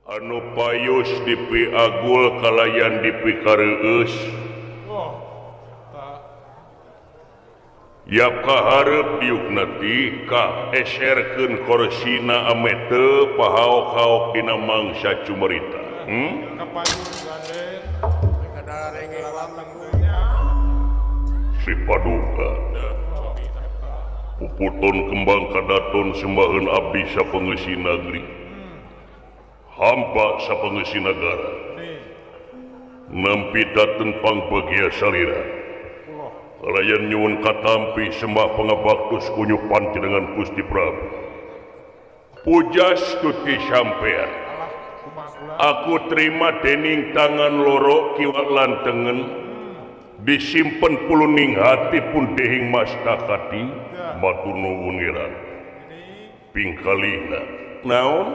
Anu payus dipiagul kalayan dipikareueus. Yap kaharep diukna ti ka eserkeun korsina ame teu pahaok-haok dina mangsa cumarita. Si Paduka puputon kembang kadaton sembaheun abdi sapengeusi nagri. Hampa sapengeusi nagara. Nampi dateng pangbagia salira. Kalayan nyuwun katampi sembah pangabaktos kunyuk panjenengan Gusti Prabu. Pujas tuti sampean. Aku terima dening tangan loro kiwa lan tengen disimpen puluning hati pun dehing mastakati matur nuwun ngeran. Pingkalihna naon?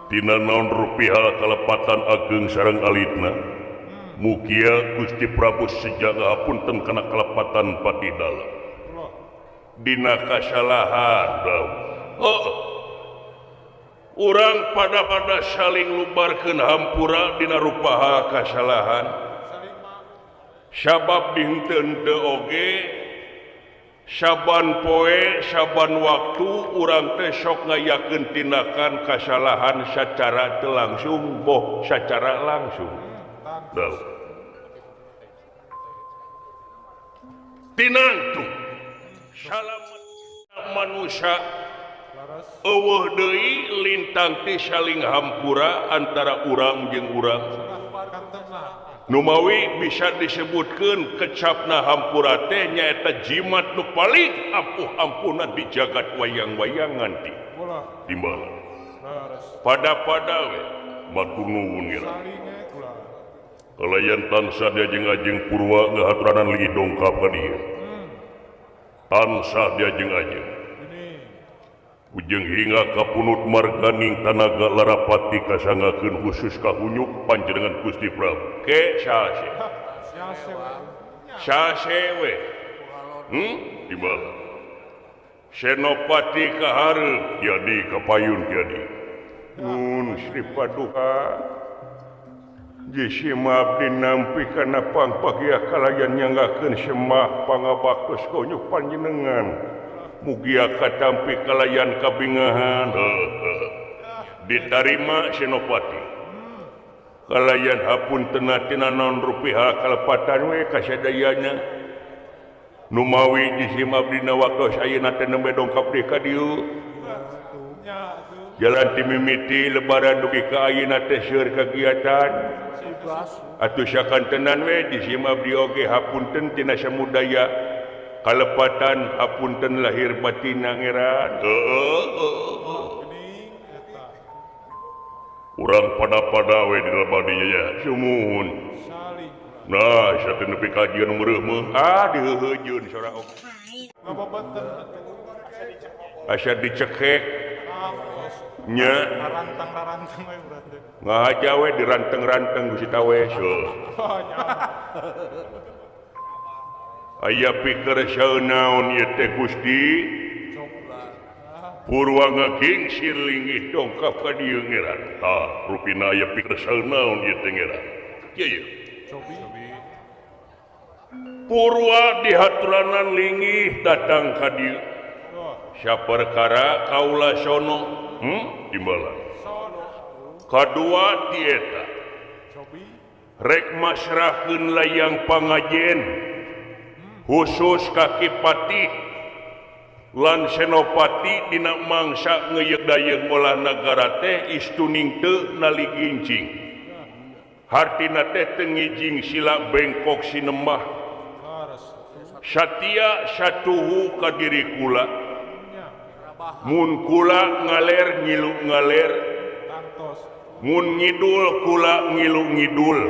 Tina naon rupiah kalepatan ageng sareng alitna. Mugia Gusti Prabu sejaga hapunten kana kalepatan pati dalam. Dina kasalahan oh. Urang pada-pada saling lubarkeun hampura dina rupaha kasalahan. Sabab dihenteu-henteu oge saban poe saban waktu urang teh sok ngayakeun tindakan kasalahan secara teu langsung boh secara langsung. Tinantu salam manusia eueuh deui lintang ti saling hampura antara urang jeung urang. Numawi bisa disebutkeun kecapna hampura teh nyaeta jimat nu paling ampuh-ampuhna di jagat wayang-wayangan ti. Timbalan. Pada-pada we matur nuwun ngira. Kalayan tansah diajeng-ajeng purwa ngahaturanan lingih dongkap ka dieu. Tansah diajeng-ajeng. Ujeng hingga kapunut marganing tanaga larapati kasangakeun khusus ka hunyuk panjenengan Gusti Prabu. Ke sase. Sase we. Timbal. Senopati kahareup jadi kapayun jadi. Nun Sri Paduka. Jisi abdi nampi kana pangpagia kalayan nyanggakeun semah pangabaktos konyuk panjenengan. Mugia katampi kalayan kabingahan. Ditarima Senopati. Kalayan hapunten tina naon rupiah kalepatan we kasadayana. Numawi jisi abdi na waktos ayeuna teh nembe dongkap deui ka dieu. Jalan timimiti lebaran dugi ka ayeuna teh seueur kagiatan. Atuh sakantenan we disim abdi oge hapunten tina samudaya kalepatan hapunten lahir batin ngeran. Urang pada-pada we di lebadinya ya sumuhun. Nah, satu nepi kajian meureumeuh ah diheuheujeun sora oge. Asa dicekek. Nya rantang-rantang we berarti. Ngahaja we diranteng-ranteng ku si tawe. Aya pikir saeunaon ieu teh Gusti? Purwa ngagingsir linggih dongkap ka dieu ngeran. Tah, rupina aya pikir saeunaon ieu teh ngeran. Ieu ieu. Purwa dihaturanan linggih datang ka dieu. Saperkara kaula sono. Timbalan. Kadua ti eta. Rek masrahkeun layang pangajen khusus ka Ki Patih lan Senopati dina mangsa ngeuyeuk dayeuh ngolah nagara teh istuning teu naligincing. Hartina teh teu ngijing sila bengkok sinemah. Satia satuhu ka diri kula. Mun kula ngaler ngilu ngaler, mun ngidul kula ngilu ngidul.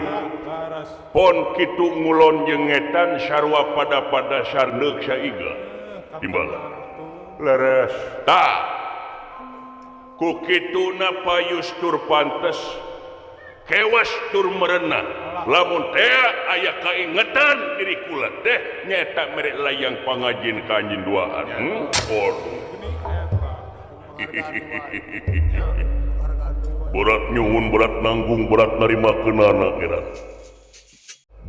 Pon kitu ngulon jeung ngetan sarua pada-pada sarneuk saiga. Timbalan. Leres. Tah. Ku kituna payus tur pantes kewas tur merenah. Lamun teh aya kaingetan diri kula teh nyaeta mere layang pangajin ka anjeun duaan. Berat nyuhun berat nanggung berat narima kenana ngeran.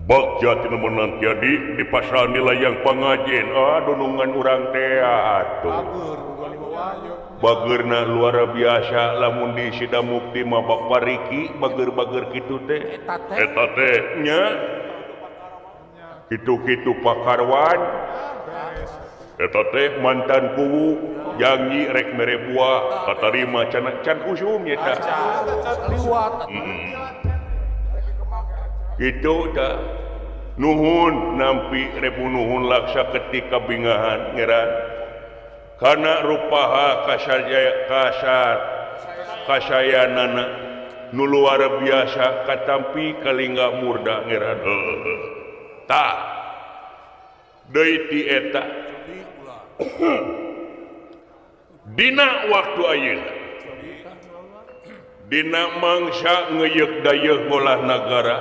Bagja tina menang jadi di pasar layang pangajen ah dunungan urang teh atuh. Bageurna luar biasa lamun di Sidamukti mah Bapak Riki bager-bager kitu teh. Eta teh nya. Kitu-kitu pakarwan. Eta teh mantan kuwu janji rek mere buah katarima can can usum nya tah. Gitu dah nuhun nampi rebu nuhun laksa ketika bingahan ngeran karena rupaha kasajaya kasar kasayanana nu luar biasa katampi kalingga murda ngeran tah deui ti eta dina waktu ayeuna dina mangsa ngeuyeuk dayeuh ngolah nagara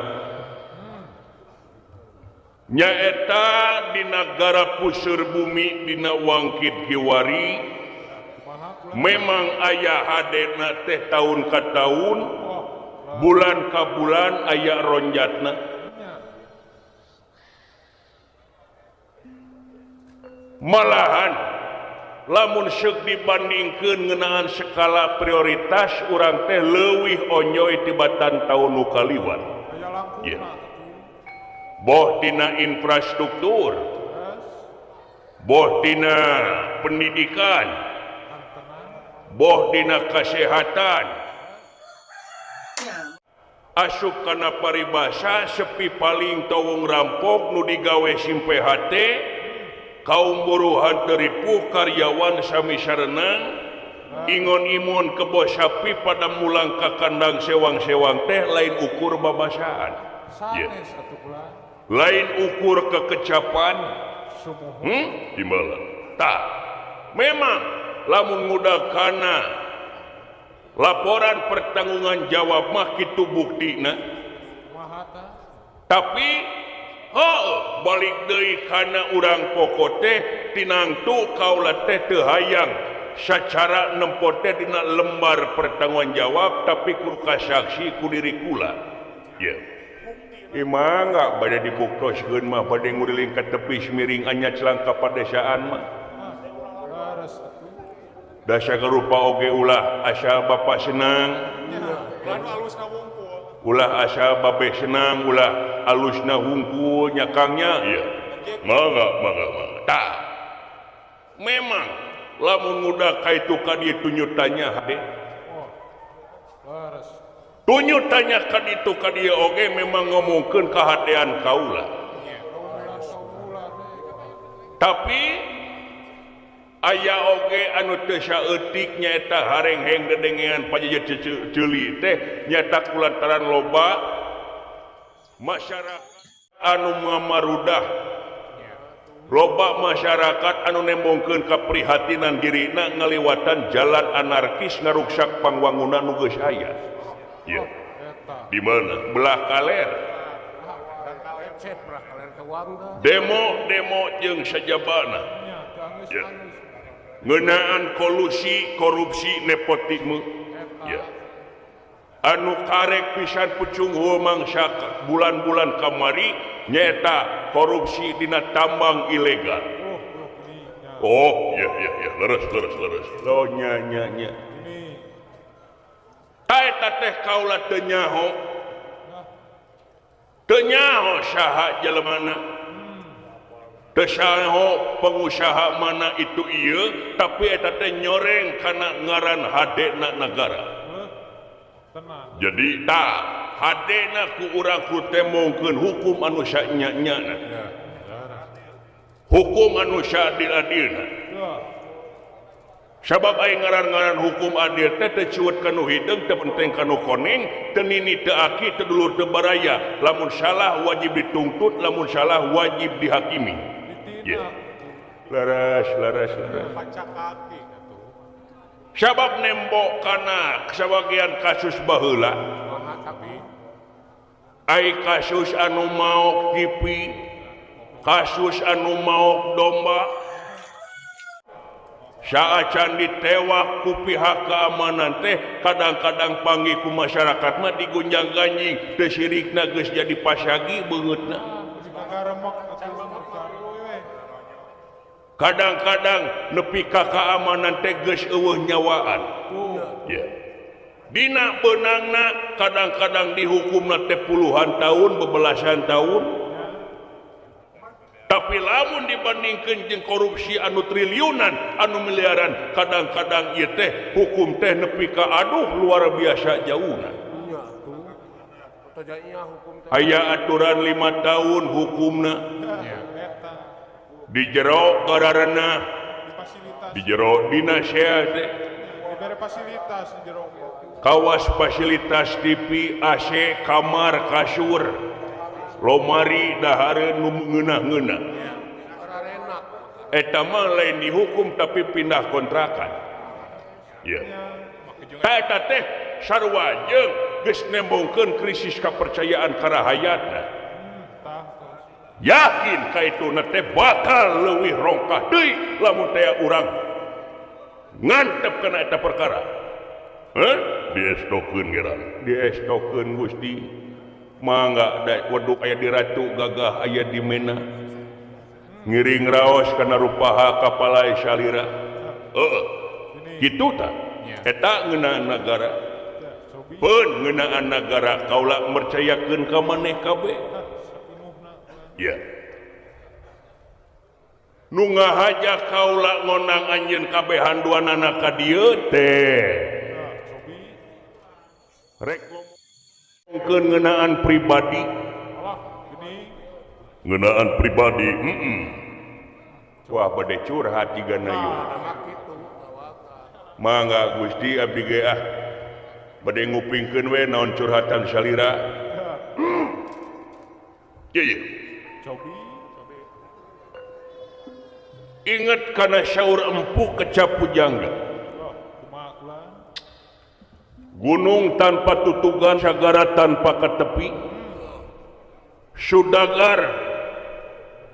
nyaeta di nagara puseur bumi dina wangkit kiwari memang aya hadena teh tahun ka tahun bulan ka bulan aya ronjatna malahan lamun seuk dibandingkeun ngeunaan skala prioritas urang teh leuwih onyoy tibatan taun nu kaliwat. Yeah. Boh tina infrastruktur, boh tina pendidikan, boh tina kesehatan. Asup kana paribasa sepi paling towong rampok nu digawe simpe hate, kaum buruhan teripuh karyawan sami sarenang, ingon imun kebo sapi pada mulang ka kandang sewang-sewang teh lain ukur babasaan. Yeah. Lain ukur kekecapan timbalan tak memang lamun muda kana laporan pertanggungan jawab mah kitu buktina tapi oh balik deui kana urang pokok teh tinangtu kaula teh teu hayang sacara nempo teh dina lembar pertanggungan jawab tapi kudu kasaksi ku diri kula. Yeah. Imah nggak pada dibuktoskeun mah pada nguriling ka tepis miring anya celangka padesaan mah. Dasa garupa oge ulah asa bapak senang. Ulah asa babe senang, ulah alusna hungkul nyakangnya. Iya. Mangga mangga mangga. Tah. Memang lamun muda kaitu ka dieu tunyutannya hade. Tunyu tanya ka ditu ka dieu oge memang ngomongkeun kahadean kaula. Tapi aya oge anu teu saeutik nyaeta harengheng dedengean pajejet ceuli teh nyaeta kulantaran loba masyarakat anu ngamarudah. Loba masyarakat anu nembongkeun kaprihatinan dirina ngaliwatan jalan anarkis ngaruksak pangwangunan nu geus aya. Ya. Di mana? Belah kaler. Demo-demo jeung sajabana. Ya. Ngeunaan kolusi, korupsi, nepotisme. Ya. Anu karek pisan pucunghul mangsa bulan-bulan kamari nyaeta korupsi dina tambang ilegal. Oh, ya ya ya, leres leres leres. Oh nya nya nya. Eta teh kaula teu nyaho. Teu nyaho saha jelemana. Teu saho pengusaha mana itu ieu, tapi eta teh nyoreng kana ngaran hadena nagara. Jadi tah hadena ku urang ku temongkeun hukum anu sanya-nyana. Hukum anu saadil-adilna. Sabab aing ngaran-ngaran hukum adil teh teu cuet kanu hideung teu penting kanu koneng teu nini teu aki teu dulur teu baraya lamun salah wajib dituntut lamun salah wajib dihakimi. Yeah. Leres leres leres. Sabab nembok kana sabagian kasus baheula ai kasus anu maok TV kasus anu maok domba Saacan ditewak ku pihak keamanan teh kadang-kadang panggih ku masyarakat mah digonjang-ganjing teu sirikna geus jadi pasagi beungeutna. Kadang-kadang nepi ka keamanan teh geus eueuh nyawaan. Ya. Dina beunangna kadang-kadang dihukumna teh puluhan tahun, bebelasan tahun. Tapi lamun dibandingkan jeung korupsi anu triliunan, anu miliaran, kadang-kadang ieu teh hukum teh nepi ka aduh luar biasa jauhna. Aya aturan 5 tahun hukumna. Di jero gararana, di jero dina sea teh. Kawas fasilitas TV, AC, kamar, kasur, lomari dahareun nu ngeunah-ngeunah. Eta mah lain dihukum tapi pindah kontrakan. Ya. Eta teh sarua jeung geus nembongkeun krisis kepercayaan ka rahayatna. Yakin ka ituna teh bakal leuwih rongkah deui lamun teh urang ngantep kana eta perkara. Heh, diestokeun gerang, diestokeun Gusti. Mangga da weduk aya di ratu gagah aya di mena ngiring raos kana rupaha kapalai salira. Heeh, kitu tah eta ngeunaan nagara. Peun ngeunaan nagara kaula mercayakeun ka maneh kabeh. Ya. Nu ngahaja kaula ngonang anjeun kabehan duanana ka dieu teh. Rek ngeunaan pribadi. Ngeunaan pribadi, Wah, bade curhat jigana ieu. Mangga Gusti abdi ge ah. Bade ngupingkeun we naon curhatan salira. Ye ye. Ingat kana syaur empu kecap pujangga. Gunung tanpa tutugan, sagara tanpa katepi, sudagar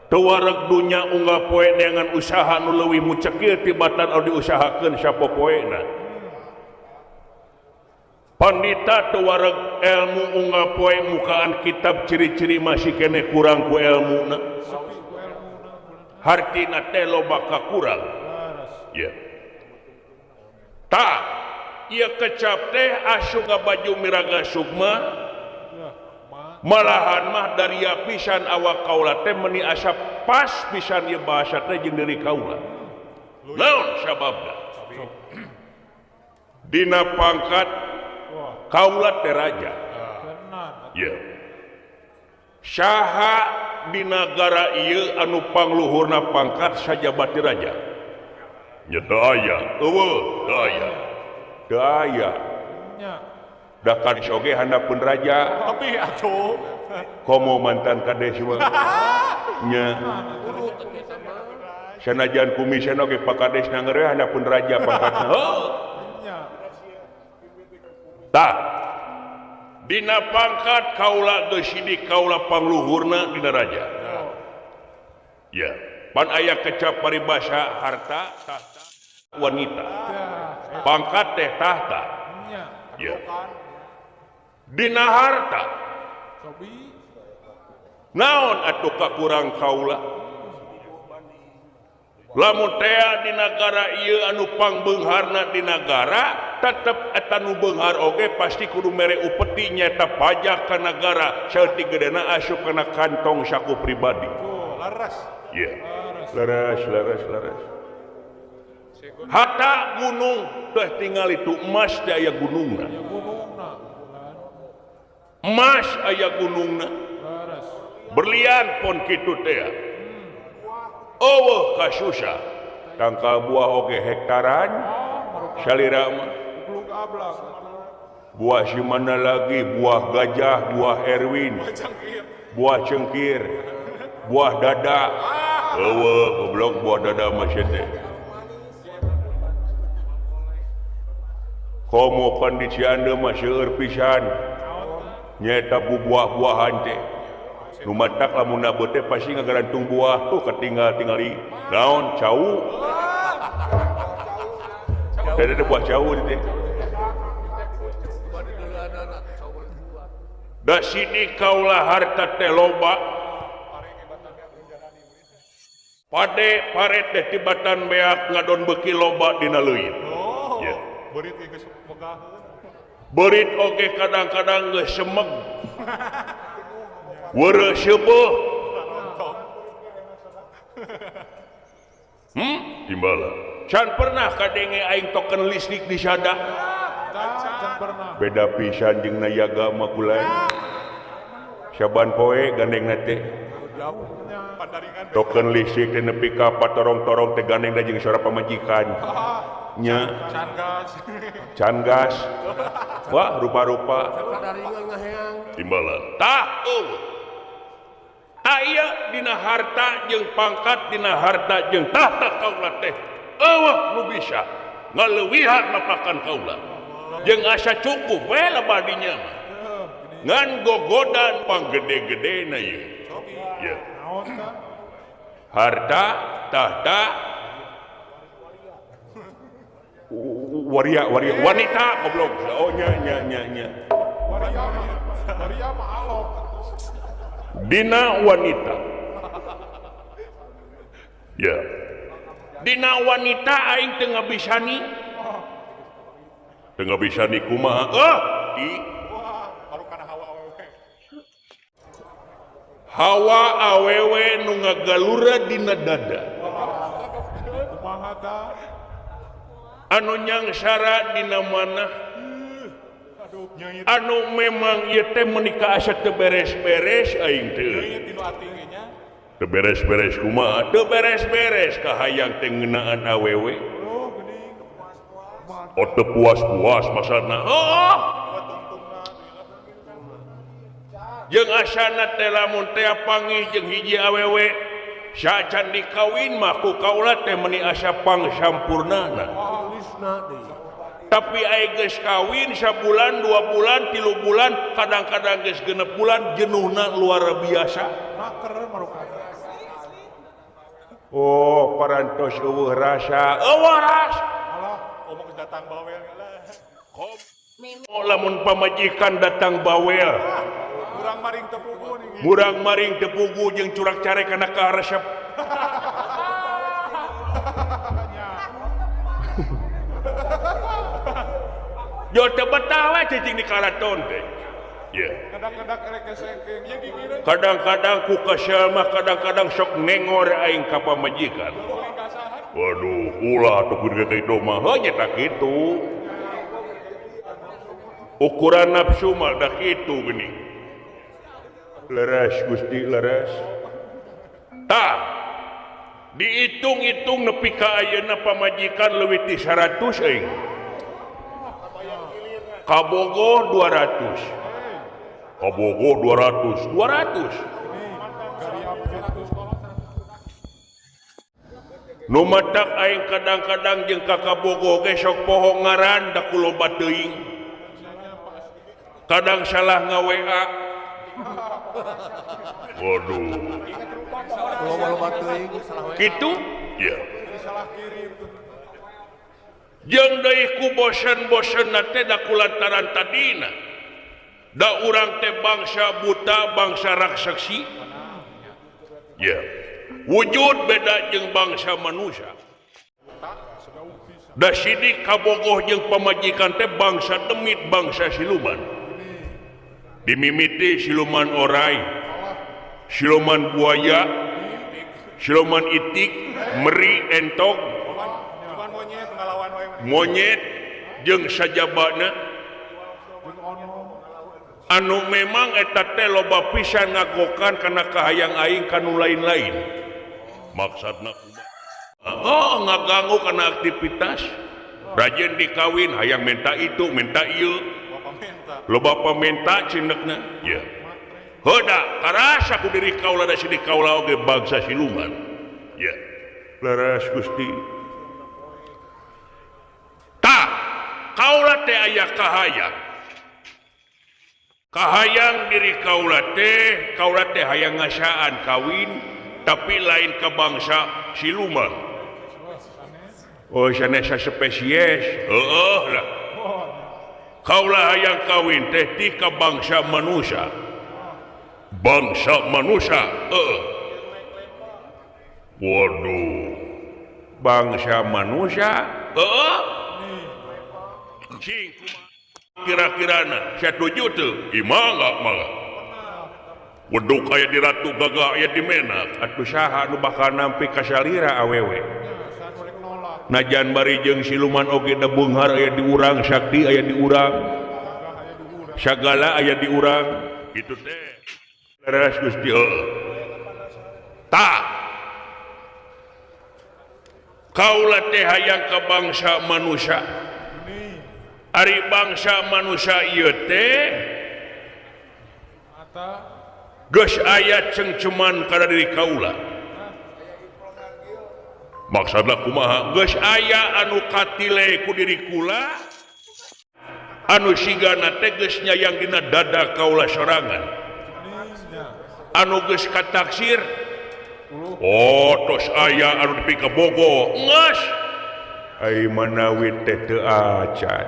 tewareg dunya unggal poe neangan usaha nu leuwih mucekil tibatan anu diusahakeun sapopoena. Pandita tewareg ilmu unggal poe mukaan kitab ciri-ciri masih keneh kurang ku elmuna. Hartina teh loba kakurang. Ya. Tah ieu kecap teh asup baju miraga sukma malahan mah daria pisan awak kaula teh meuni asa pas pisan ieu bahasa teh jeung diri kaula. Naon sababna? Dina pangkat kaula teh raja. Ya. Saha di nagara ieu anu pangluhurna pangkat sajabati raja? Nya teu aya. Eueuh, teu aya. Daya da kades oge handapeun raja tapi atuh komo mantan kades mah nya sanajan kumisen oge Pak Kades nangere handapeun raja pangkatna. Tah dina pangkat kaula geus sidik kaula pangluhurna dina raja. Ya, pan aya kecap paribasa harta tahta wanita. Pangkat teh tahta. Ya. Dina harta. Naon atuh kakurang kaula? Lamun tea di nagara ieu anu pangbeungharna di nagara, tetep eta nu beunghar oge pasti kudu mere upeti nyaeta pajak ka nagara, saeutik gedena asup kana kantong saku pribadi. Laras. Ya. Laras, laras, laras. Hatta gunung teh tinggal itu emas teh aya gunungna. Emas aya gunungna. Berlian pon kitu teh. Eueuh kasusah. Tangkal buah oge hektaran salira mah. Buah si mana lagi, buah gajah, buah Erwin, buah cengkir, buah dada. Eueuh goblok buah dada mah teh. Komo kondisi anda mah seueur pisan nyaeta buah-buahan teh nu matak lamun nabeuh teh pasti ngagarantung buah tuh ketinggal tingali naon cau. Ada buah jauh teh. Da sini kaula harta teh loba. Pade paret teh tibatan beak ngadon beuki loba dina leuit. Oh, ya. Beurit geus megaheun. Beurit oge kadang-kadang geus semeg. Weureuh seueuh. Timbala. Can pernah kadenge aing token listrik di sada. Beda pisan jeung nayaga mah kulai. Saban poe gandengna teh. Token listrik teh nepi ka patorong-torong teh gandengna jeung sora pamajikan. Nya. Can gas. Wah, rupa-rupa. Timbala. Tah, eueuh. Aya dina harta jeung pangkat dina harta jeung tahta kaula teh. Eueuh nu bisa ngaleuwihan mapakan kaula. Jeung asa cukup we lebah dinya mah. Ngan gogodan panggede-gedena ieu. Ya. Harta, tahta, waria, waria, wanita goblok. Oh nya nya nya nya. Waria mah alok. Dina wanita. Ya. Dina wanita aing teu ngabisani. Teu ngabisani kumaha? Ah, di hawa awewe nu ngagalura dina dada. Anu nyangsara dina manah. Anu memang ieu teh meuni ka asa teu beres-beres aing teh. Teu beres-beres kumaha? Teu beres-beres kahayang teh ngeunaan awewe. Oh teu puas-puas masana. Oh. Jeung asana teh lamun teh panggih jeung hiji awewe sacan dikawin mah ku kaula teh meuni asa pangsampurnana. Tapi ai geus kawin sabulan, 2 bulan, 3 bulan, kadang-kadang geus 6 bulan jenuhna luar biasa. Oh, parantos eueuh rasa. Eueuh rasa. Omong datang bawel. Oh, lamun pamajikan datang bawel. Murang maring tepugu nih. Murang maring tepugu jeung curak carek kana karesep. Yo teu betah we cicing di karaton teh. Ya. Kadang-kadang ku kesel mah kadang-kadang sok nengor aing ka pamajikan. Waduh, ulah atuh kudu kitu mah. Heuh nya tah kitu. Ukuran nafsu mah da kitu geuning. Leres Gusti leres. Tah dihitung-hitung nepi ka ayeuna pamajikan leuwih ti 100 euy. Kabogoh 200. Kabogoh 200, 200. Nu matak aing kadang-kadang jeung ka kabogoh ge sok poho ngaran da ku loba teuing. Kadang salah nga-WA. Waduh. Kitu? Ya. Jeung deui ku bosen-bosenna teh da kulantaran tadina. Da urang teh bangsa buta, bangsa raksasa. Ya. Wujud beda jeung bangsa manusia. Da sidik kabogoh jeung pamajikan teh bangsa demit, bangsa siluman. Dimimiti siluman orai, siluman buaya, siluman itik, meri entok, monyet jeung sajabana. Anu memang eta teh loba pisan ngagokan kana kahayang aing kanu lain-lain. Maksudna kumaha? Oh, ngaganggu kana aktivitas. Rajin dikawin hayang minta itu, minta ieu. Loba pamenta cindekna. Ya. Heuda karasa ku diri kaula da sidik kaula oge bangsa siluman. Ya. Leres Gusti. Tah, kaula teh aya kahayang. Kahayang diri kaula teh hayang ngasaan kawin tapi lain ka bangsa siluman. Oh sanes spesies heueuh lah kaula hayang kawin teh ti ka bangsa manusia bangsa manusia heueuh waduh bangsa manusia heueuh cing kira-kirana satuju teu imah mangga weduk aya di Ratu Gagah aya di Menak atuh saha nu bakal nampi ka salira awewe najan bari jeung siluman oge da beunghar aya di urang sakti aya di urang sagala aya di urang kitu teh leres Gusti heueuh tah kaula teh hayang ka bangsa manusia ari bangsa manusia ieu teh geus aya cengceman kana diri kaula maksudna kumaha geus aya anu katile ku diri kula anu sigana teh geus nyayang dina dada kaula sorangan anu geus kataksir oh tos aya anu dipikabogo geus ai manawi teh teu acan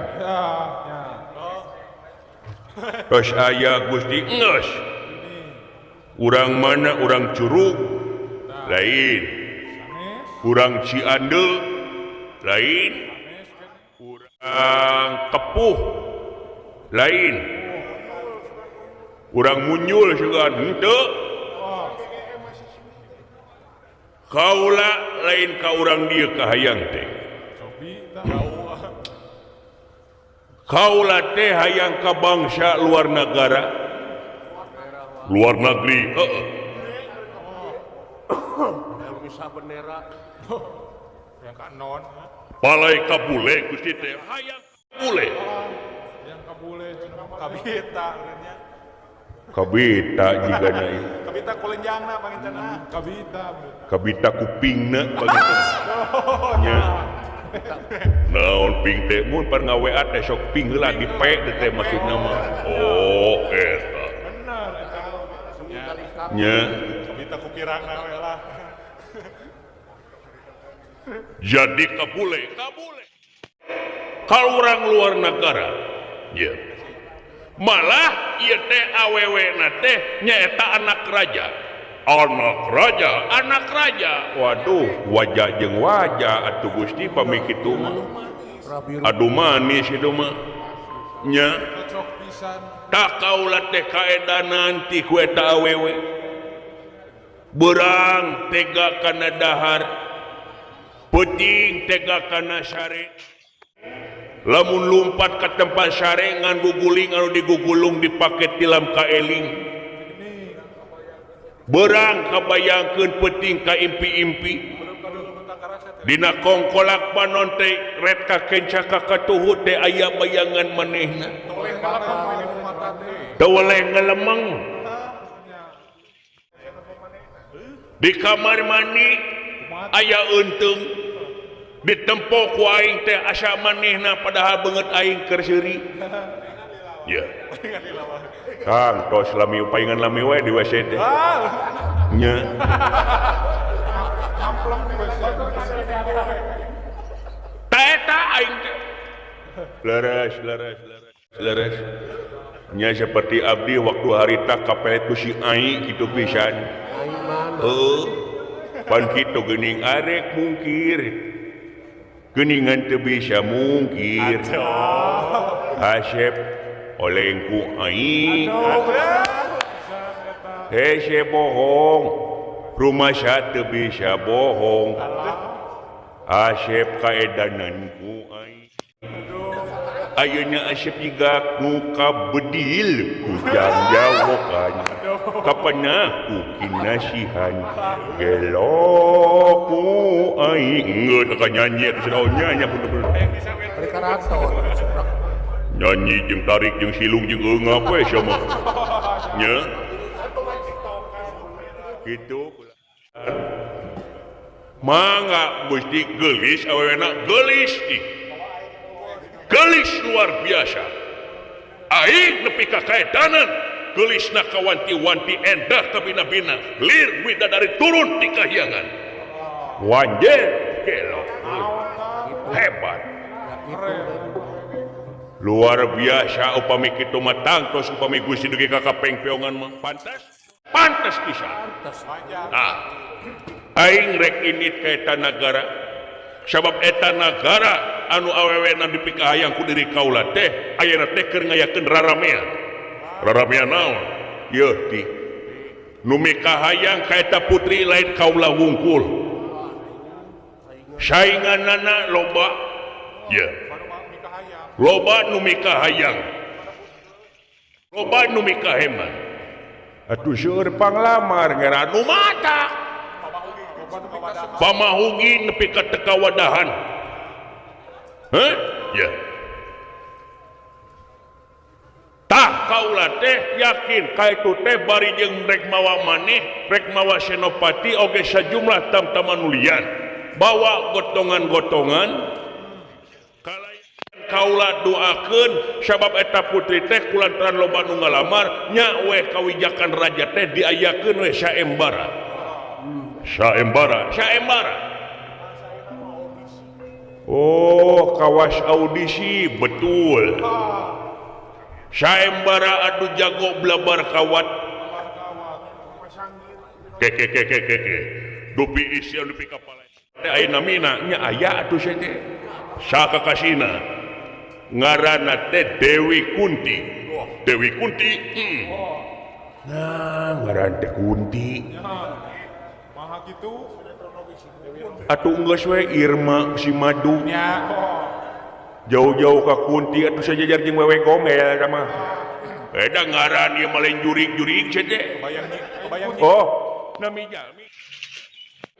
tos aya Gusti geus urang mana urang Curug lain urang Ciande lain urang Kepuh lain urang Munyul juga henteu kaula lain ka urang dieu kahayang teh kaula teh hayang ka bangsa luar negara luar negeri heeh palai kabule Gusti teh hayang kabule yang kabule kabita kabita jigana ieu kabita kulenjangna pangintana kabita kabita kupingna pangintana nya naon ping teh mun par ngawa teh sok ping heula di pe teh maksudna mah oh eta bener eta nya kabita kupirangna we lah jadi kabule kabule kalau orang luar negara ya malah ieu teh awewe na teh nyaeta anak raja anak raja anak raja waduh wajah jeung wajah atuh Gusti pami kitu mah aduh manis itu mah nya tak kaula teh kaedanan ti ku eta awewe beurang tega kana dahar peuting tega kana sare lamun lumpat ka tempat sare ngan guguling anu digugulung dipake tilam kaeling berang kabayangkeun peuting ka impi-impi dina kongkolak panon teh ret ka kenca ka katuhu teh aya bayangan manehna teu weleh ngalemeng di kamar mandi aya eunteung ditempo ku aing teh asa manehna padahal beungeut aing keur seuri ya Kang tos lami paingan lami we di WC teh nya ta eta aing teh leres leres leres leres nya seperti abdi waktu harita kapelet ku si ai kitu pisan heuh pan kitu geuning arek mungkir geuningan teu bisa mungkir Asep olengku aing hese bohong rumah satu bisa bohong Asep kaedananku aing ayeuna Asep juga ku kabedil ku jangjawokan kapan ku kinasihan gelo ku aing geus ka nyanyi atuh nyanyi nyanyi jeung tarik jeung silung jeung eungap we sia mah nya kitu mangga Gusti geulis awewena geulis ih geulis luar biasa aing nepi ka kaedanan geulisna kawanti-wanti endah kabina-bina lir widadari turun ti kahyangan wanjer gelo Hebat. Luar biasa upami kitu mah tangtos upami Gusti dugi ka kapengpeongan mah pantas. Pantas pisan. Nah, aing rek init ka eta nagara. Sabab eta nagara anu awewena dipikahayang ku diri kaula teh ayeuna teh keur ngayakeun raramean. Raramean naon? Yeuh ti. Nu mikahayang ka eta putri lain kaula wungkul. Sainganana loba. Yeuh. Loba nu mikahayang. Loba nu mikaheman. Atuh seueur panglamar ngera nu mata. Pamahugi nepi ka teu kawadahan. Heh? Ya. Tah kaula teh yakin ka itu teh bari jeung rek mawa maneh, rek mawa Senopati oge sajumlah tamtaman lian. Bawa gotongan-gotongan kalayan kaula doakeun sabab eta putri teh kulantaran loba nu ngalamar nya weh kawijakan raja teh diayakeun we saembara. Saembara, saembara. Oh, kawas audisi betul. Saembara adu jago blabar kawat. Ke ke ke ke ke ke. Dupi isi dupi kapala. Teh aya namina nya aya atuh sia teh. Sakakasina. Ngaranna teh Dewi Kunti. Dewi Kunti. Nah, ngaran teh Kunti. Atuh geus we Irma si Madu. Jauh-jauh ka Kunti atuh sajajar jeung wewe gomel eta mah. Eta ngaran ieu mah lain jurig-jurig sia teh. Oh, nami jalmi.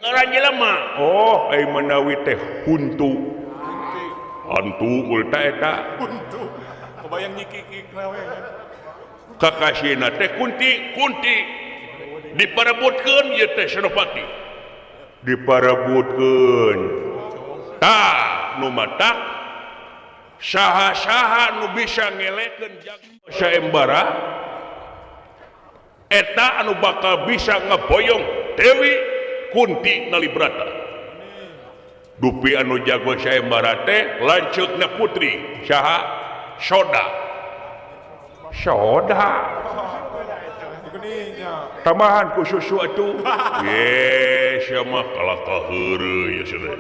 Ngaran jelema. Oh, ai manawi teh huntu. Hantu ulta eta. Huntu. Kebayang nyikikik we. Kakasina teh Kunti, Kunti. Diparebutkeun ieu teh Senopati. Diparebutkeun. Tah, nu matak saha-saha nu bisa ngelekeun jago saembara eta anu bakal bisa ngeboyong Dewi Kunti Nalibrata. Dupi anu jago saembara teh lanceukna putri saha Soda. Soda. Tambahan ku susu atuh. Ye, sia mah kalakah heureuy ye sia.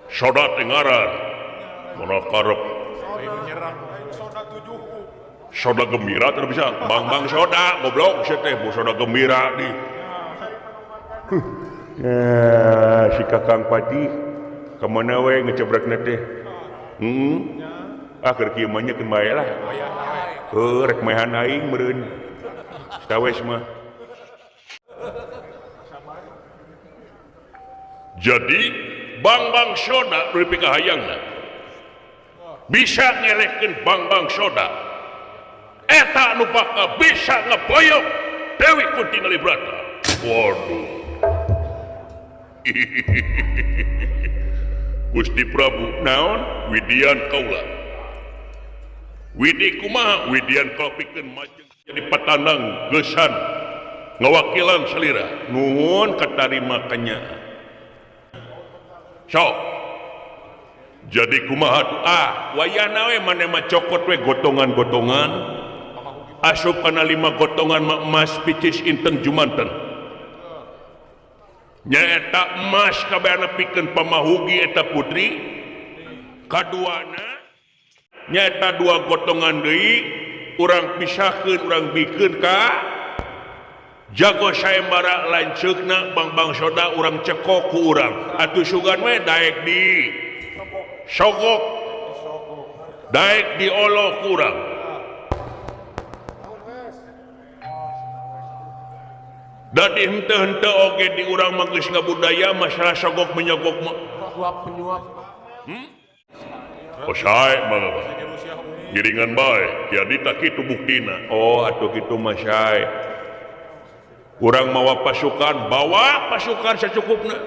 Soda teh ngaran. Mana karep. Soda gembira teh bisa bang-bang soda goblok sia teh bu soda gembira di. Ya, si Kakang Pati ka mana we ngecebrekna teh? Heeh. Ah keur kieu mah nya keun bae lah. Heuh, rek mehan aing meureun. Sawes mah. Jadi Bang-bang Soda nu dipikahayangna bisa ngelehkeun Bang-bang Soda. Eta anu bakal bisa ngeboyong Dewi Kunti Nalibrata. Waduh. Gusti Prabu naon widian kaula. Widi kumaha widian kaula pikeun majeng jadi patandang geusan ngawakilan salira. Nuhun katarima kanya. Sok. Jadi kumaha tuh? Ah, wayahna we maneh mah cokot we gotongan-gotongan. Asup kana 5 gotongan mah emas picis inten jumanten. Nyaeta emas kabehana pikeun pamahugi eta putri. Kaduana nyaeta 2 gotongan deui urang pisahkeun urang bikeun ka jago saembara lanceukna Bang-bang Soda urang cekok ku urang. Atuh sugan we daek di sogok, daek diolo ku urang. Da di henteu-henteu oge di urang mah geus ngabudaya masalah sogok menyogok mah. Suap penyuap. Oh sae mah giringan bae, jadi tak kitu buktina. Oh atuh kitu mah sae. Urang mawa pasukan, bawa pasukan secukupna.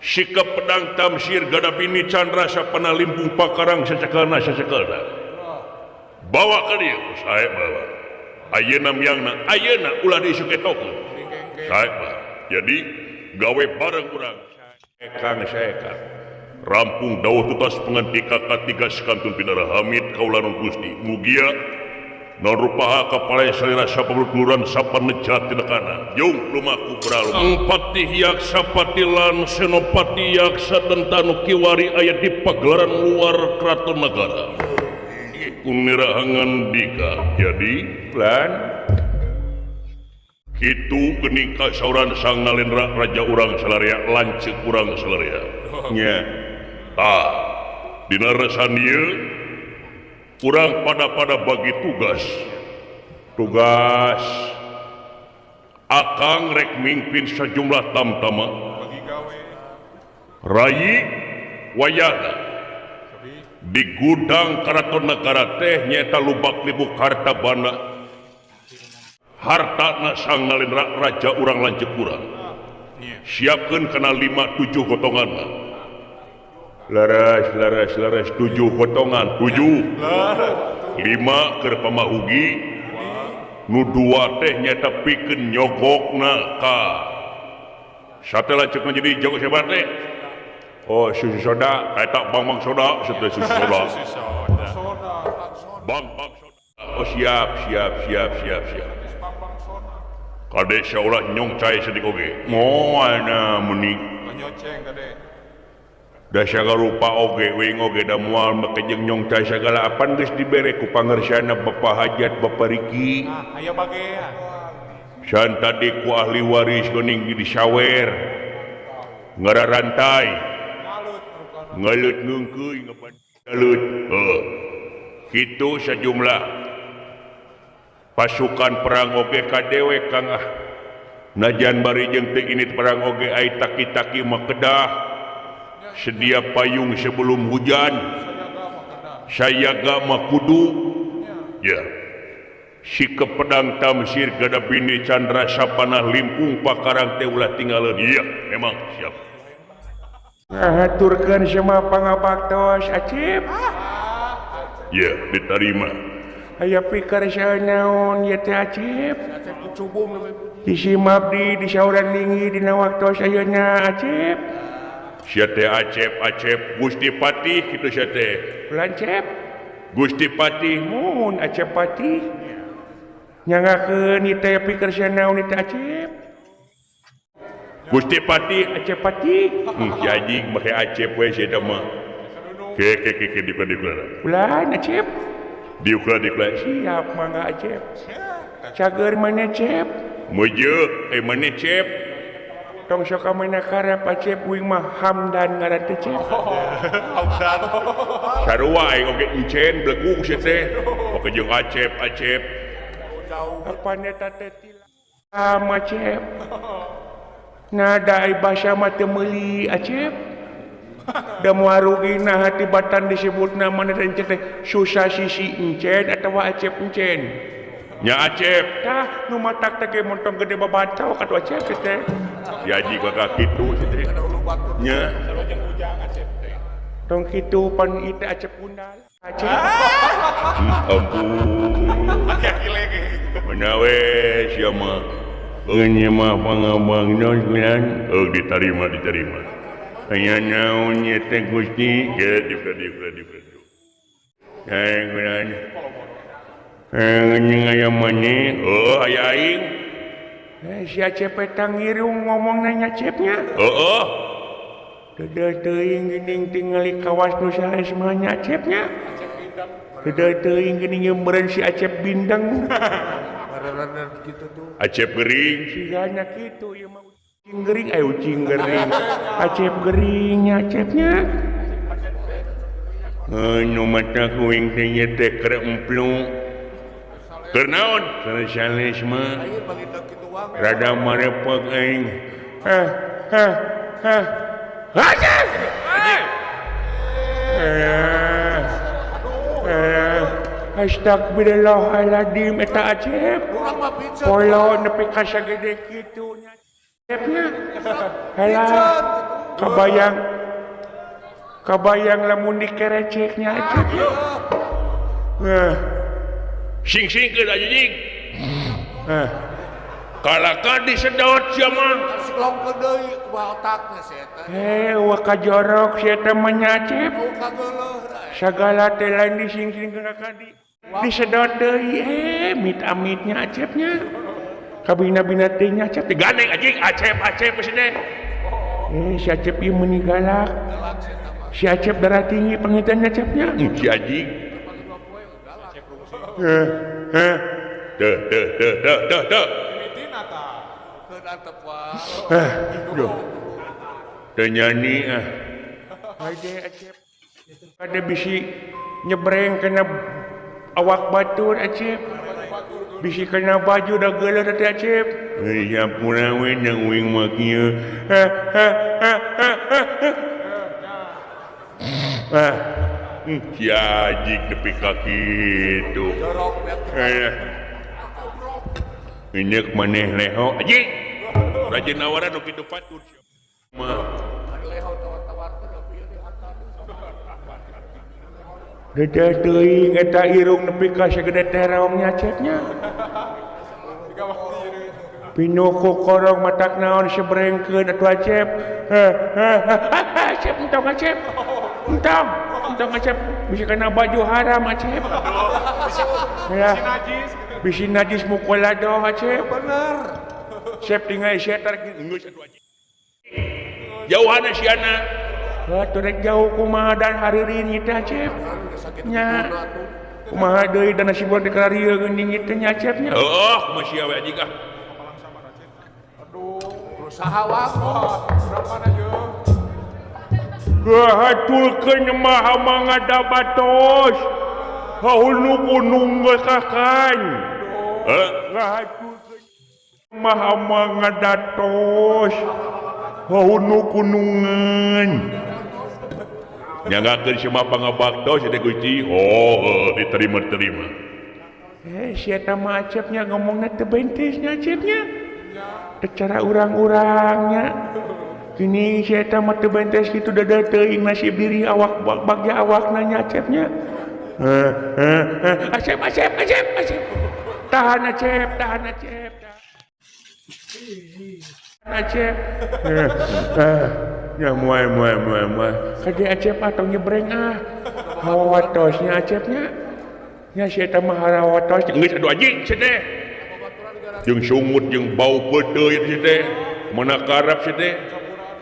Sikap pedang tamsir gadabini candra sapana limpung pakarang sacekelna sacekelna. Bawa ka dieu, sae bawa. Ayeuna miangna, ayeuna ulah diisuk etokeun. Sae bawa. Jadi gawe bareng urang. Kang saeka rampung dawuh tutas pengantika katiga sakantun pidara Hamid kaula nu Gusti mugia non rupaha kapalaya salira sapabuluran sapanejat tinekana jung lumaku beralu Ang Patih Yaksa Patilan Senopati Yaksa Tentanu kiwari aya di pagelaran luar kraton negara kunirahangan dika jadi lan kitu geuning kasauran Sang Nalendra raja urang salaria lanceuk urang salaria nya tah dina resan ieu urang pada-pada bagi tugas tugas akang rek mingpin sejumlah tamtama rayi wayahna di gudang karaton negara teh nyaeta lubak libu harta bana harta Sang Nalendra raja urang lanceuk urang siapkeun kana 5 7 gotongan leres leres leres 7 gotongan 7 5 keur pamahugi nu 2 teh nyaeta pikeun nyogokna ka sate lanceuk jadi jago sebat teh oh susu soda eta bang-bang soda susu soda bang-bang soda oh siap siap siap siap siap kade saulah nyong cai sedik oge moalna meni nyoceng kade da sagarupa oge wing oge da moal make jeung nyong cai sagala apan geus dibere ku pangersana Bapak Hajat Bapak Riki ah aya bagean san tadi ku ahli waris geuning disawer ngararantai ngalut ngungkuy ngalut heuh kitu sajumlah pasukan perang oge ka dewe kang ah najan bari jeung teu init perang oge ai taki-taki mah kedah sedia payung sebelum hujan sayaga mah kudu ya sikep pedang tamsir gada bini candra sapanah limpung pakarang teh ulah tinggalin iya memang siap ngahaturkeun semua pangabaktos Acep ya diterima aya pikir naon ieu teh Acep disimabdi di sauran linggih dina waktos ayeuna Acep sia teh Acep Acep Gusti Patih kitu sia teh lancep Gusti Patih mun Acep Patih nyangakeun ieu teh pikir naon ieu teh Acep Gusti Patih Acep Patih si anjing make Acep we sia teh mah ke ke ke dikla ulah Acep diukla dikla siap mangga Acep cager mana Cep meujeuh mana Cep tong sok mana karep Acep uing mah Hamdan ngaran teh Cep Hamdan sarua aing oge encen bleguk sia teh oke jeung Acep Acep apan eta teh tilam Acep nada ai basa mah teu meuli Acep da moal rugina hati batan disebutna mana teh encen teh susah sisi encen atawa Acep encen nya Acep tah nu matak teh ge montong gede babato katu Acep teh si haji kakak kitu si teh nya tong kitu pan ieu teh Acep undal Acep ampun mana we sia mah nya mah pangabang naon oh diterima diterima aya naon nya teh Gusti ge dikla dikla dikla eh eh aya maneh oh aya aing si Acep eta ngirung ngomong nanya Acepnya heeh deudeuh teuing geuning tingali kawas nu sanes mah nya Acepnya deudeuh teuing geuning meureun si Acep bindeng Acep gering sigana kitu ieu mah ucing gering ayo ucing gering Acep gering nya Acepnya nu mata kuing teh nya teh keur emplung keur naon sanes mah rada marepek aing heh heh heh Acep Astagfirullahaladzim eta Acep polo nepi ka sagede kitu nya Acepnya halah kabayang kabayang lamun dikereceknya Acep sing-singkeun anjing. Kalaka disedot sia mah. Geus deui kumaha otakna si eta. Heh, wa kajorok si eta mah nya Acep. Sagala teh lain dising-sing ka di. Disedot deui mit-amitnya Acepnya. Kabina-bina teh nya Acep teh gandeng anjing Acep Acep geus deh. Si Acep ieu meuni galak. Si Acep darah tinggi pangitan Acepnya. Si anjing. Heh. Teu teu teu teu teu teu. Duh. Teu nyani ah. Hade Acep. Ada bisi nyebreng kena awak batur Acep. Bisi kena baju da geuleuh teh Acep. Heuh nyampura we nang uing mah kieu. Ah. Si anjing nepi ka kitu. Inyek maneh leho anjing. Rajin nawaran nu kitu patut mah. Dede teuing eta irung nepi ka sagede terongnya Acepnya. Pinuh ku korong matak naon sebrengkeun atuh Acep. Acep entong Acep. Entong, entong Acep bisa kena baju haram Acep. Ya. Bisi najis mukoladoh Acep. Bener. Acep tinggal sia tarik geus atuh anjing. Jauhana siana. Heuh rek jauh kumaha dan hareureun ieu teh Acep. Nya. Kumaha deui dan nasib teh kararieu geuning ieu teh nya Acep nya. Heuh, kumaha sia we anjing ah. Aduh, saha wae. Urang mana yeuh? Ngahatulkeun maha mangadabatos. Haulu gunung geus kakan. Heuh, ngahatulkeun maha mangadatos. Haulu gunungan. Nyanggakeun si mah pangabaktos teh Gusti. Oh, diterima-terima. Si eta mah Acepnya ngomongna teu bentes nya Acepnya. Cara urang-urangnya. Kini si eta mah teu bentes kitu dada teuing nasib diri awak bagja awakna nya Acepnya. Acep Acep Acep Acep. Tahan Acep, tahan Acep. Acep. Ya muai muai muai muai. Kade Acep atau nyebreng ah. Hawa watosnya Acepnya. Nya si eta mah harawatos geus atuh anjing si teh. Jeung sungut jeung bau peuteuy si teh. Mana karep si teh.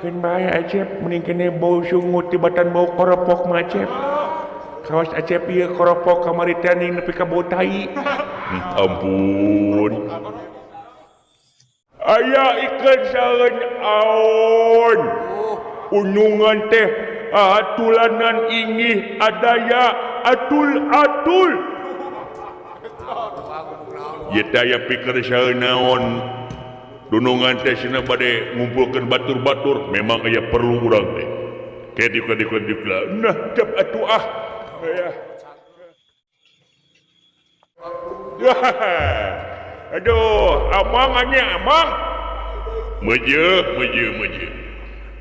Keun bae Acep mending kene bau sungut tibatan bau koropok mah Acep. Kawas Acep ieu koropok kamari teh ning nepi ka bau tai. Ampun. Aya ikan saeun aon. Unungan teh atulanan ingih adaya atul-atul. Ieu teh aya pikir saeun naon. Dunungan teh cenah bade ngumpulkeun batur-batur, memang aya perlu urang teh. Kedik-kedik lah. Nah, cap atuh ah. Aduh, amang anya amang. Meje, meje, meje.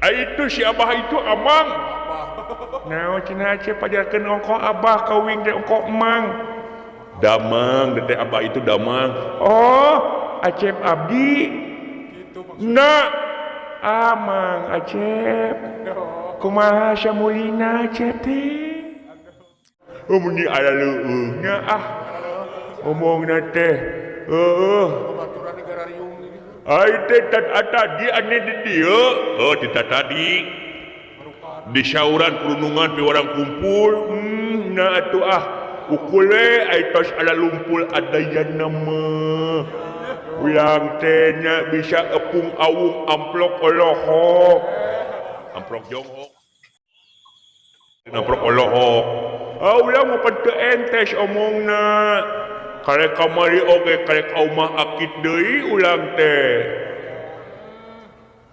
Itu si abah itu amang. Naon cenah Acep pajarkeun ongkoh abah kawing teh ongkoh emang. Damang teh abah itu damang. Oh, Acep abdi. Na amang Acep. Kumaha samulina Acep teh? Meni aya leueungnya ah. Omongna teh heueuh. Ai teh tadi ane di dieu, oh di tadi. Di sauran kerunungan pi orang kumpul, nah atuh ah. Ukul we ai tos ala lumpul adayana mah. Ulang teh nya bisa epung awung amplok olohok. Amplok jonghok. Amplok olohok. Ah ulang mah pan teu entes omongna. Karek kamari oge karek ka umah akit deui ulang teh.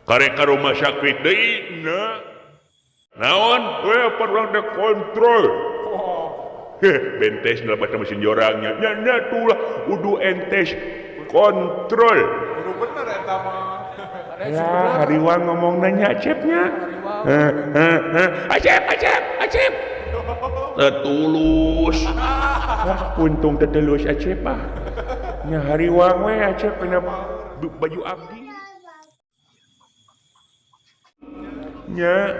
Karek ka rumah sakit deui na. Naon? We pan urang teh kontrol. Heh, bentes nyelebet mesin jorangnya. Nya nya tulah udu entes kontrol. Udu bener eta mah. Ya, hariwang ngomong nanya Acepnya. Acep, Acep, Acep. Tetulus. Wah, untung tetelus Acep ah. Nya hariwang we Acep kena baju abdi. Nya.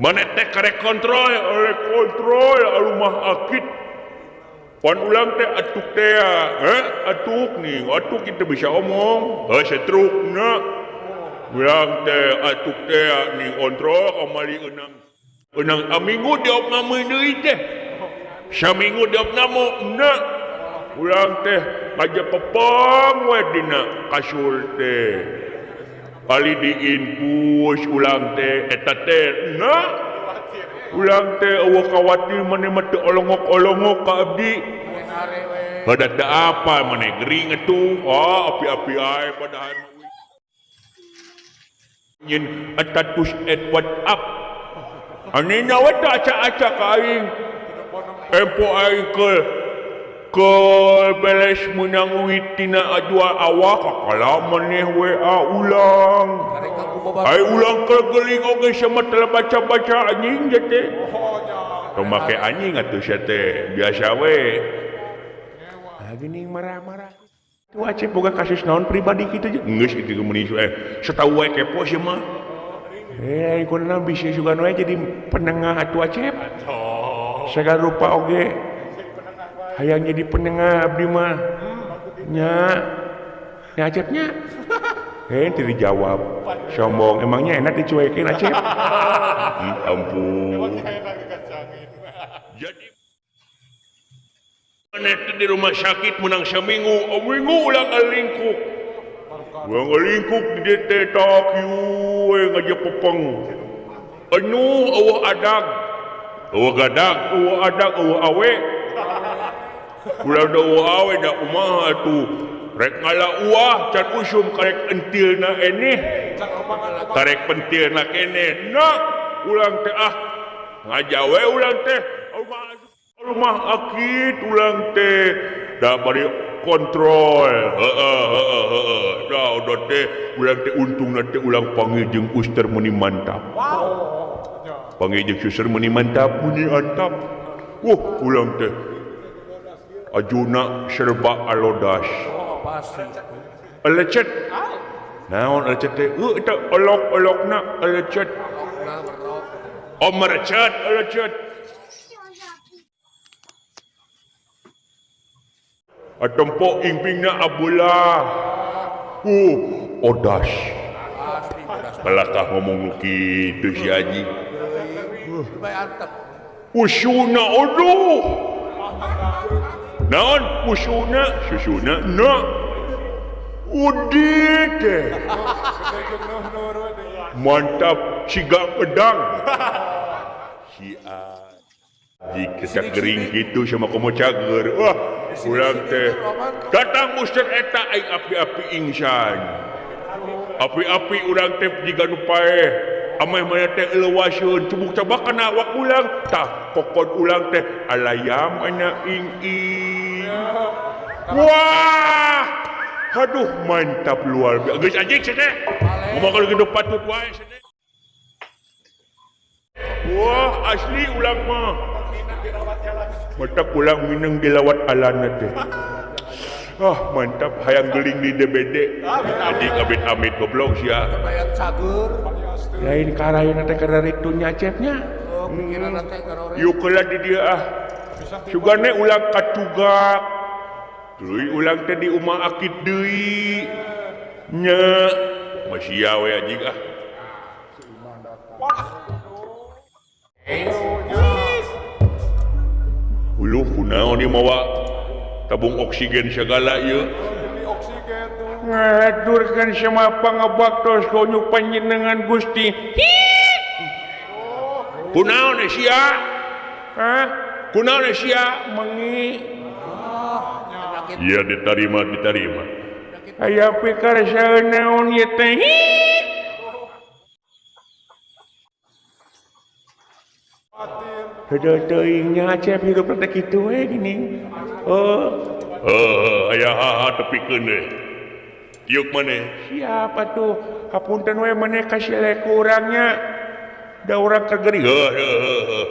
Maneh teh karek kontrol, oleh kontrol rumah akit. Pan ulang teh atuk teh, atuk nih, atuk kita bisa omong. Heh setruk na. Ulang teh atuk teh nih kontrol kamari eunang. Eunang aminggu diopname deui teh. Saminggu diopname na. Ulang teh aja pepeng we dina kasur teh. Kali diinpus ulang teh eta teh na. Ulang teh eueuh khawatir maneh mah teu olongok-olongok ka abdi. Badat teu apa maneh gering atuh. Ah api-api ae padahal nyin status at WhatsApp. Anehna we teu aca-aca ka aing. Empo aing ke beles menang uit tina jual awak kakala maneh WA ulang. Ai ulang ke geling oge sama telah baca-baca anjing teh. Tong make anjing atuh sia teh biasa we. Ah geuning marah-marah. Tuh Acep boga kasus naon pribadi kitu geus kitu meuni satahu we kepo sia mah. Kunaon bisa juga we jadi penengah atuh Acep. Sagala rupa oge. Hayang jadi penengah abdi mah. Nya. Nya Acepnya. Teu dijawab. Sombong, emangnya enak dicuekin Acep? Ampun. Jadi maneh teh di rumah sakit menang saminggu, minggu ulang alingkuk. Ulang alingkuk di dieu teh tak kieu we ngaja pepeng. Anu eueuh adag. Eueuh gadag, eueuh adag, eueuh awe. Ulah da awe da kumaha atuh. Rek ngala uah can usum karek entilna eneh. Karek pentilna keneh. Na ulang teh ah. Ngajawe ulang teh. Rumah akit ulang teh. Da bari kontrol. Heeh heeh heeh. Da udah teh ulang teh untungna teh ulang panggil jeung uster meuni mantap. Wow. Panggil jeung suster meuni mantap, meuni antap. Wah, ulang teh ajuna serba alodas. Alecet. Naon alecet teh? Eta olok-olokna alecet. Oh merecet alecet. Atempo ingpingna abulah. Odas. Kalakah ngomong nu kitu si Haji. Usuna aduh. Naon usuna susuna na. Udit teh. Mantap siga pedang. Si Haji kesak gering gitu sama komo cager. Wah, ulang teh. Datang muster eta aing api-api ingsan. Api-api urang teh jiga nu paeh. Ameh mana teh leuwaseun cubuk cabak kana awak ulang. Tah kokon ulang teh alayam ana ing-ing. Wah! Aduh mantap luar biasa. Geus anjing sia teh. Ngomong kalau gitu patut wae sia teh. Wah, asli ulang mah. Mantap ulang mineng dilawat alana teh. Ah, mantap hayang geling di DBD. Anjing amit-amit goblok sia. Lain karayana teh kararitu nya Acepnya. Oh, pikiranna teh karore. Yuk keula di dieu ah. Sugane ulang kacugak. Deui ulang teh di umah akit deui. Nya, masih we anjing ah. Uluh kunaon ieu mawa tabung oksigen segala ieu. Ngaturkeun sama pangabaktos ka panjenengan Gusti. Kunaon sia? Hah? Kunaon sia? Mengi. Iya diterima diterima. Aya pikir naon ieu teh. Heudeul teuing nya Acep hirup teh kitu we gini. Oh. Heuh aya haha tepikeun deui. Tiuk maneh. Siap atuh. Hapunten we maneh kasilek ku urang nya. Da urang keur gering. Heuh heuh heuh.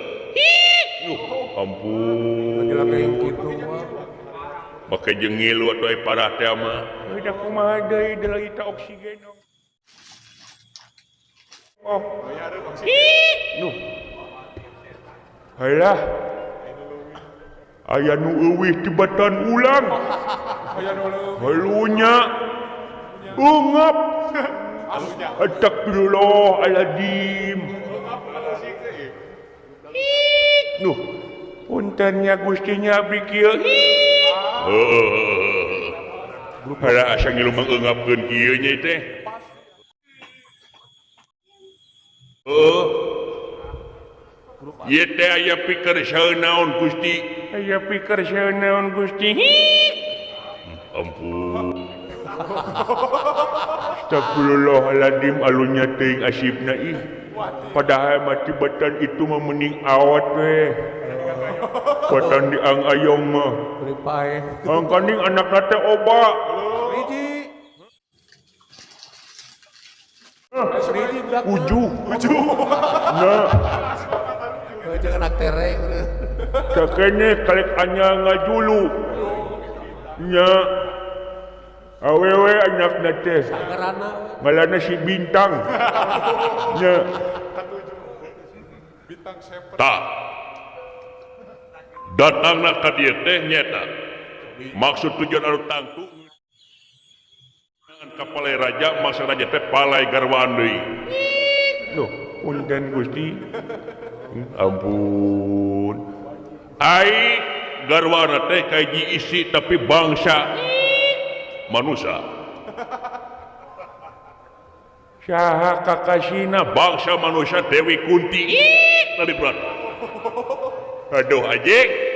Ampun. Make jeung ngilu atuh ai parah teh mah. Da kumaha deui deuleu eta oksigen. Oh. Nuh. Halah. Aya nu euwih tibatan ulang. Halunya ungap. Astagfirullahaladzim. Nuh. Puntennya Gustinya abdi kieu. Halah asa ngilu mengeungapkeun kieu nya teh. Ieu teh aya pikir saeunaon Gusti? Aya pikir saeunaon Gusti? Ampun. Astagfirullahaladzim alunya teuing asibna ih. Padahal mati batan itu mah mending awat we. Batan diang ayong mah. Angkaning anakna teh oba. Hiji. Ujuh. Ujuh. Nah. Jangan anak tere. Sakene kalek anya ngajulu. Nya. Awewe anakna teh. Ngalana si Bintang. Nya. Bintang seper. Tah. Datangna ka dieu teh nyeta. Maksud tujuan anu tangtu ka palai raja, maksud raja teh palai garwaan deui. Loh, punten Gusti. Ampun. Ai garwana teh kahiji isi tapi bangsa manusia. Saha kakasina bangsa manusia Dewi Kunti. Tadi berat. Aduh anjing.